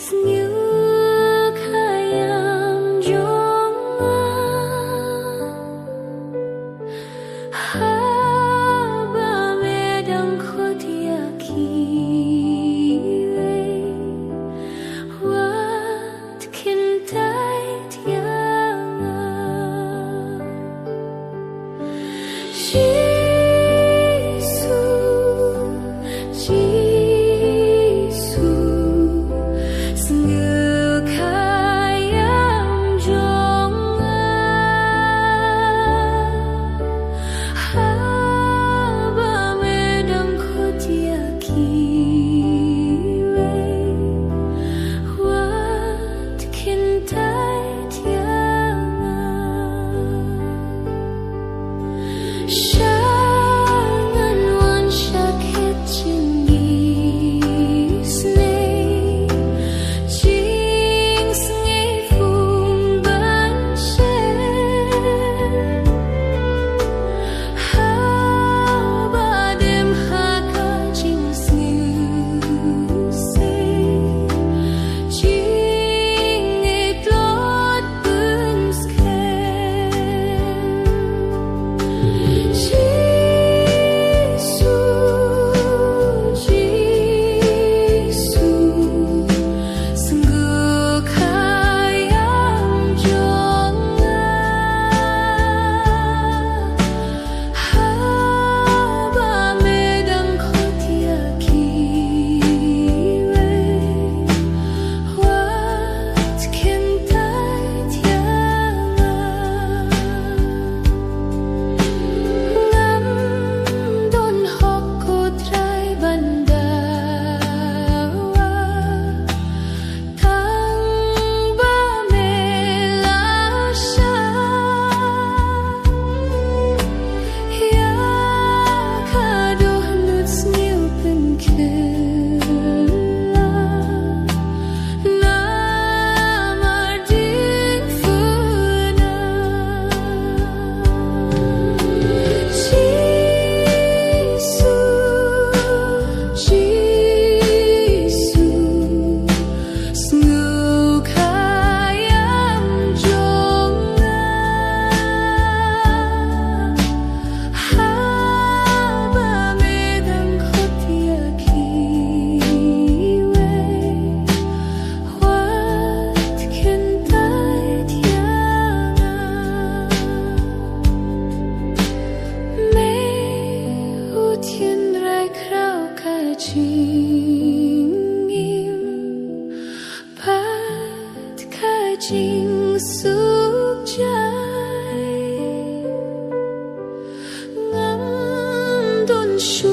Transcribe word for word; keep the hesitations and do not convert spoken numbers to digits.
Sngewkhia ïa jong nga, haba me dang khot ïa kiwei, wat kyntait ïa nga. Jisu, Jisu, sngewkhia ïa jong nga. Haba me dang khot ïa kiwei, wat kyntait ïa nga. Sha ngan wan sha khet jingisynei, jingsngewkhia ban shet. Haba dem ha ka jingsngewsih, jingïeit tlot pynskhem. Jisu, Jisu, sngewkhia ïa jong nga. Haba me dang khot ïa kiwei, wat kyntait ïa nga. Ngam don hok, ko Trai, ban dawa, tang ba me la shah ïa ka dohnud sngewpynkhlaiñ. Namar dei pyrshah. Jisu, Jisu, sngewkhia ïa jong nga. Haba me dang khot ïa kiwei, wat kyntait ïa nga. Me u tynrai khraw ka jingim bad ka jingsuk jai. Ngam don shuh